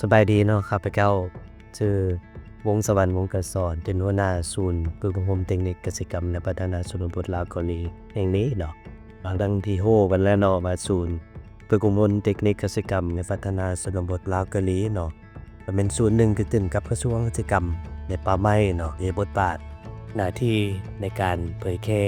ສະບາຍດີເນາະ, ຂ້າພະເຈົ້າຊື່ ວົງສະຫວັນ ວົງກະສອນ ເປັນຫົວໜ້າສູນຝຶກອົບຮົມເຕັກນິກກະສິກຳ ແລະ ພັດທະນາຊົນນະບົດລາວເກົາຫຼີແຫ່ງນີ້ເນາະ. ດັ່ງທີ່ຮູ້ກັນແລ້ວເນາະວ່າ ສູນຝຶກອົບຮົມເຕັກນິກກະສິກຳ ແລະ ພັດທະນາຊົນນະບົດລາວເກົາຫຼີເນາະ ກໍແມ່ນສູນໜຶ່ງທີ່ຂຶ້ນກັບກະຊວງກະສິກຳ ແລະ ປ່າໄມ້ເນາະ, ມີບົດບາດ ໜ້າທີ່ໃນການເຜີຍແຜ່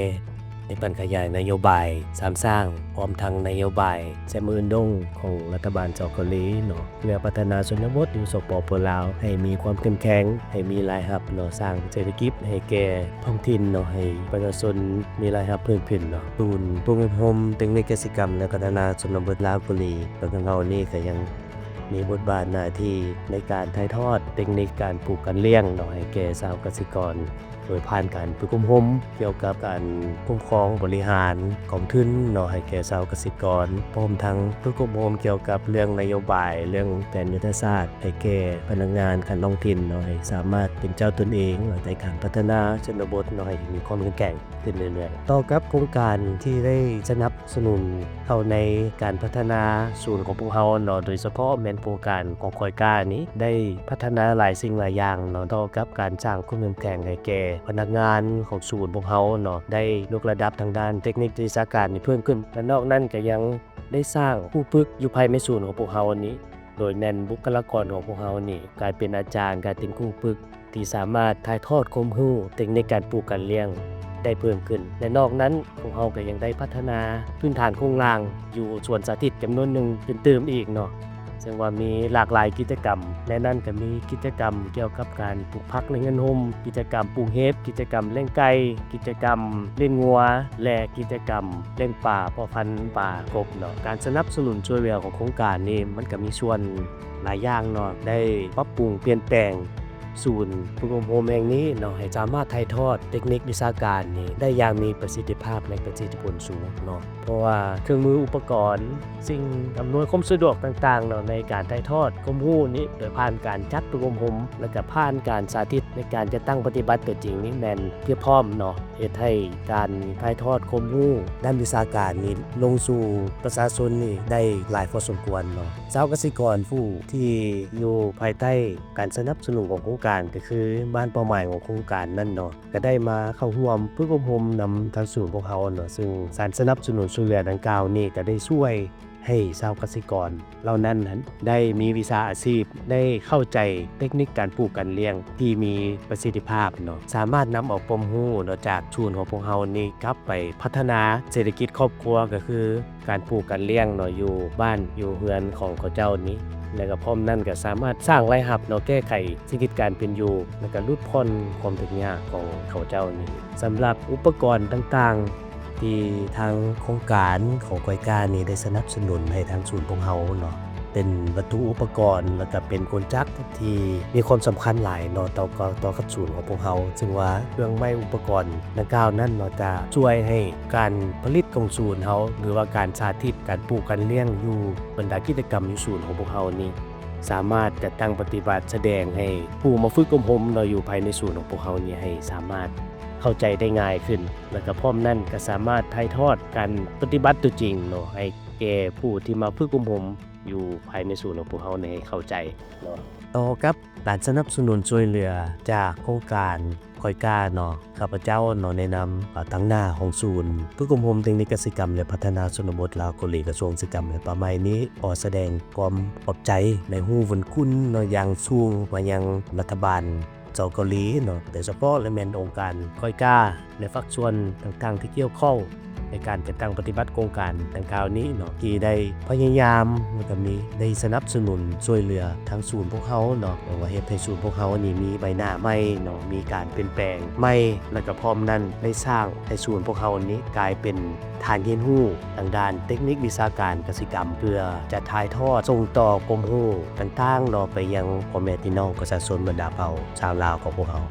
ແລະ ປັ່ນຂະຫຍາຍນະໂຍບາຍສາມສ້າງ ພ້ອມທັງນະໂຍບາຍແຊມອື່ນດົງຂອງລັດຖະບານເຈົ້າເກົາຫຼີເນາະ ເພື່ອພັດທະນາຊົນນະບົດຢູ່ ສປປ ລາວ ໃຫ້ມີຄວາມເຂັ້ມແຂງ, ໃຫ້ມີລາຍຮັບເນາະ, ສ້າງເສດຖະກິດໃຫ້ແກ່ທ້ອງຖິ່ນເນາະ, ໃຫ້ປະຊາຊົນມີລາຍຮັບເພີ່ມຂຶ້ນເນາະ. ສູນຝຶກອົບຮົມເຕັກນິກກະສິກຳ ແລະ ພັດທະນາຊົນນະບົດລາວເກົາຫຼີ ຂອງເຮົານີ້ກໍຍັງ ມີບົດບາດໜ້າທີ່ໃນການຖ່າຍທອດເຕັກນິກການປູກການລ້ຽງເນາະ ໃຫ້ແກ່ຊາວກະສິກອນ ໂດຍຜ່ານການຝຶກອົບຮົມກ່ຽວກັບການຄຸ້ມຄອງບໍລິຫານກອງທຶນເນາະ ໃຫ້ແກ່ຊາວກະສິກອນ, ພ້ອມທັງຝຶກອົບຮົມກ່ຽວກັບເລື່ອງນະໂຍບາຍ, ເລື່ອງແຜນຍຸດທະສາດ ໃຫ້ແກ່ພະນັກງານຂັ້ນທ້ອງຖິ່ນເນາະ ໃຫ້ສາມາດເປັນເຈົ້າຕົນເອງ ແລະ ໃນການພັດທະນາຊົນນະບົດເນາະ ໃຫ້ມີຄວາມເຂັ້ມແຂງຂຶ້ນເລື້ອຍໆ. ຕໍ່ກັບໂຄງການທີ່ໄດ້ສະໜັບ ສະໜູນເຂົ້າໃນການພັດທະນາສູນຂອງພວກເຮົາເນາະ, ໂດຍສະເພາະແມ່ນໂຄງການຂອງຂ້ອຍກ້ານີ້ ໄດ້ພັດທະນາຫຼາຍສິ່ງຫຼາຍຢ່າງເນາະ ຕໍ່ກັບການສ້າງຄວາມເຂັ້ມແຂງໃຫ້ແກ່ພະນັກງານຂອງສູນພວກເຮົາເນາະ, ໄດ້ຍົກລະດັບທາງດ້ານເຕັກນິກວິຊາການນີ້ເພີ່ມຂຶ້ນ ແລະ ນອກນັ້ນກໍຍັງໄດ້ສ້າງຄູຝຶກຢູ່ພາຍໃນສູນຂອງພວກເຮົານີ້ ໂດຍແມ່ນບຸກຄະລາກອນຂອງພວກເຮົານີ້ ກາຍເປັນອາຈານ, ກາຍເປັນຄູຝຶກ ທີ່ສາມາດຖ່າຍທອດຄວາມຮູ້ເຕັກນິກການປູກການລ້ຽງໄດ້ເພີ່ມຂຶ້ນ ແລະ ນອກນັ້ນ ພວກເຮົາກໍຍັງໄດ້ພັດທະນາພື້ນຖານໂຄງລ່າງຢູ່ສວນສາທິດຈຳນວນໜຶ່ງຕື່ມໆອີກເນາະ, ເຊິ່ງວ່າມີຫຼາກຫຼາຍກິດຈະກຳ ໃນນັ້ນກໍມີກິດຈະກຳກ່ຽວກັບການປູກຜັກໃນເຮືອນຮົ່ມ, ກິດຈະກຳປູກເຫັດ, ກິດຈະກຳລ້ຽງໄກ່, ກິດຈະກຳລ້ຽງງົວ ແລະ ກິດຈະກຳລ້ຽງປາ ເພາະພັນປາກົບເນາະ. ການສະໜັບສະໜູນຊ່ວຍເຫຼືອຂອງໂຄງການນີ້ ມັນກໍມີສ່ວນ ຫຼາຍຢ່າງເນາະ ໄດ້ປັບປຸງປ່ຽນແປງສູນຝຶກອົບຮົມແຫ່ງນີ້ເນາະ ໃຫ້ສາມາດຖ່າຍທອດເຕັກນິກວິຊາການນີ້ໄດ້ຢ່າງມີປະສິດທິພາບ ແລະ ປະສິດທິຜົນສູງເນາະ, ເພາະວ່າເຄື່ອງມືອຸປະກອນ ສິ່ງອຳນວຍຄວາມສະດວກຕ່າງໆເນາະ ໃນການຖ່າຍທອດຄວາມຮູ້ນີ້ ໂດຍຜ່ານການຈັດຝຶກອົບຮົມ ແລະ ກະຜ່ານການສາທິດໃນການຈັດຕັ້ງປະຕິບັດຕົວຈິງນີ້ແມ່ນພຽບພ້ອມເນາະ ເຮັດໃຫ້ການຖ່າຍທອດຄວາມຮູ້ດ້ານວິຊາການນີ້ລົງສູ່ປະຊາຊົນນີ້ໄດ້ຫຼາຍພໍສົມຄວນເນາະ. ຊາວກະສິກອນຜູ້ທີ່ຢູ່ພາຍໃຕ້ການສະໜັບສະໜູນຂອງໂຄງການ ກໍຄືບ້ານເປົ້າໝາຍຂອງໂຄງການນັ້ນເນາະ ກໍໄດ້ມາເຂົ້າຮ່ວມຝຶກອົບຮົມນຳທາງສູນພວກເຮົາເນາະ, ຊຶ່ງການສະໜັບສະໜູນຊ່ວຍເຫຼືອດັ່ງກ່າວນີ້ ກໍໄດ້ຊ່ວຍ ໃຫ້ຊາວກະສິກອນເຫຼົ່ານັ້ນຫັ້ນ ໄດ້ມີວິຊາອາຊີບ, ໄດ້ເຂົ້າໃຈເຕັກນິກການປູກການລ້ຽງທີ່ມີປະສິດທິພາບເນາະ, ສາມາດນຳເອົາຄວາມຮູ້ເນາະ ຈາກສູນຂອງພວກເຮົານີ້ ກັບໄປພັດທະນາເສດຖະກິດຄອບຄົວ ກໍຄືການປູກການລ້ຽງເນາະ ຢູ່ບ້ານຢູ່ເຮືອນຂອງເຂົາເຈົ້ານີ້ ແລະ ກໍພ້ອມນັ້ນກໍສາມາດສ້າງລາຍຮັບເນາະ, ແກ້ໄຂຊີວິດການເປັນຢູ່ ແລະ ກໍຫຼຸດຜ່ອນຄວາມທຸກຍາກຂອງເຂົາເຈົ້ານີ້. ສຳລັບອຸປະກອນຕ່າງໆ ທີ່ທາງໂຄງການຂອງຂ້ອຍກ້ານີ້ໄດ້ສະໜັບສະໜູນໃຫ້ທາງສູນພວກເຮົາເນາະ ເປັນວັດຖຸອຸປະກອນ ແລ້ວກະເປັນກົນຈັກທີ່ມີຄວາມສຳຄັນຫຼາຍເນາະ ຕໍ່ ຕໍ່ກັບສູນຂອງພວກເຮົາ, ເຊິ່ງວ່າເຄື່ອງໄມ້ອຸປະກອນດັ່ງກ່າວນັ້ນເນາະ ຈະຊ່ວຍໃຫ້ການຜະລິດຂອງສູນເຮົາ ຫຼືວ່າການສາທິດການປູກການລ້ຽງຢູ່ບັນດາກິດຈະກຳຢູ່ສູນຂອງພວກເຮົານີ້ ສາມາດຈັດຕັ້ງປະຕິບັດສະແດງໃຫ້ຜູ້ມາຝຶກອົບຮົມເນາະ ຢູ່ພາຍໃນສູນຂອງພວກເຮົານີ້ ໃຫ້ສາມາດເຂົ້າໃຈໄດ້ງ່າຍຂຶ້ນ ແລ້ວກະພ້ອມນັ້ນກະສາມາດຖ່າຍທອດການປະຕິບັດຕົວຈິງເນາະ ໃຫ້ແກ່ຜູ້ທີ່ມາຝຶກອົບຮົມຢູ່ພາຍໃນສູນຂອງພວກເຮົານີ້ໃຫ້ເຂົ້າໃຈເນາະ. ຕໍ່ກັບການສະໜັບສະໜູນຊ່ວຍເຫຼືອຈາກໂຄງການ ຂ້ອຍກ້າເນາະ ຂ້າພະເຈົ້າເນາະ ໃນນາມ ເອີ ຕາງໜ້າຂອງສູນຝຶກອົບຮົມເຕັກນິກກະສິກຳ ແລະ ພັດທະນາຊົນນະບົດລາວເກົາຫຼີ ກະຊວງກະສິກຳ ແລະ ປ່າໄມ້ນີ້ ຂໍສະແດງຄວາມຂອບໃຈ ແລະ ຮູ້ບຸນຄຸນເນາະ ຢ່າງສູງມາຍັງລັດຖະບານເຈົ້າເກົາຫຼີເນາະ ໂດຍສະເພາະ ແລະ ແມ່ນອົງການຂ້ອຍກ້າ ແລະ ພາກສ່ວນຕ່າງໆທີ່ກ່ຽວຂ້ອງ ໃນການຈັດຕັ້ງປະຕິບັດໂຄງການດັ່ງກ່າວນີ້ເນາະ ທີ່ໄດ້ພະຍາຍາມ ແລ້ວກະມີ ໄດ້ສະໜັບສະໜູນຊ່ວຍເຫຼືອທາງສູນພວກເຮົາເນາະ ເພື່ອວ່າເຮັດໃຫ້ສູນພວກເຮົານີ້ມີໃບໜ້າໃໝ່ເນາະ ມີການປ່ຽນແປງໃໝ່ ແລ້ວກະພ້ອມນັ້ນໄດ້ສ້າງໃຫ້ສູນພວກເຮົານີ້ກາຍເປັນຖານຮຽນຮູ້ທາງດ້ານເຕັກນິກວິຊາການກະສິກຳ ເພື່ອຈະຖ່າຍທອດສົ່ງຕໍ່ຄວາມຮູ້ຕ່າງໆເນາະ ໄປຍັງພໍ່ແມ່ພີ່ນ້ອງປະຊາຊົນບັນດາເຜົ່າຊາວລາວຂອງພວກເຮົາ.